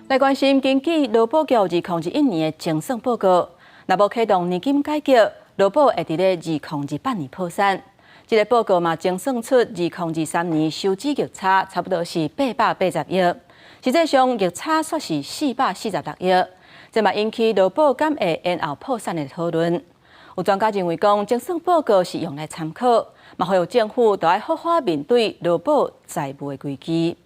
來關心，根據勞保局2021年的精算報告，若無啟動年金改革，勞保會佇咧2028年破產。這个報告嘛，精算出2023年收支逆差差不多是880億，實際上逆差煞是446億，這嘛引起勞保敢會延後破產的討論。有專家認為講，精算報告是用來參考，嘛呼籲政府著愛好好面對勞保債務的危機。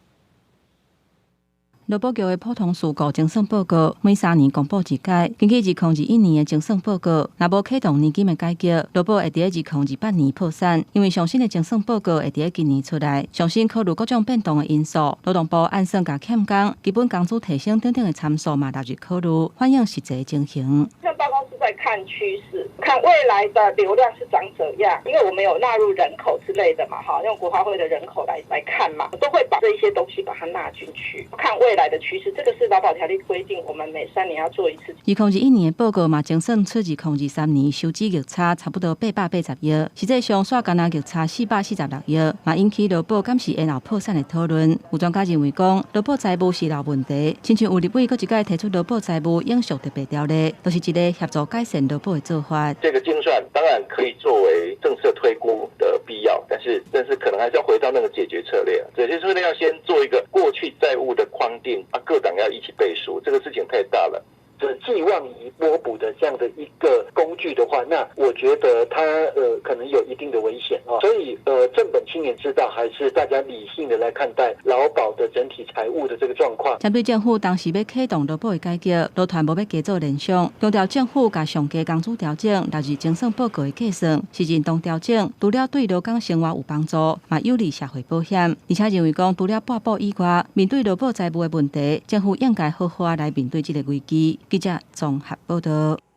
勞保局的普通事故精算報告每3年公布一擺。根據2021年的精算報告，若無啟動年金的改革，勞保會佇2028年破產。因為上新的精算報告會佇今年出來，上新考慮各種變動的因素，勞動部按算共欠工、基本工資提升等等的參數嘛納入考慮，反映實際情形。報告是在看趨勢，看未來的流量是長怎樣，因為我們有納入人口之類的嘛，哈，用國發會的人口來看嘛，都會把這一些東西把它納進去，看未來的趨勢。這個是勞保條例規定，我們每三年要做一次。2021年的報告嘛，精算出2023年收支逆差差不多880億，實際上煞干焦逆差446億，嘛引起勞保敢是延後破產的討論。有專家認為講，勞保債務是老問題，親像有立委閣一擺提出勞保債務永續特別條例，都是一个協助改善勞保的做法。這個精算當然可以作為政策推估的必要，但是可能還是要回到那個解決策略。解決策略要先做一個過去債務的框定，啊，各黨要一起背書，這個事情太大了。這寄望於撥補的這樣的一個工具的話，那我覺得它可能有一定的危險哦。所以正本清源之道，還是大家理性的來看待勞保的整體財務的這個狀況。針對政府當時欲啟動勞保的改革，勞團無欲加做聯想，強調政府共上低工資調整納入精算報告的計算，是認同調整，除了對勞工生活有幫助，嘛有利社會保險。而且認為講，除了撥補以外，面對勞保債務的問題，政府應該好好來面對這个危機。記者綜合報導。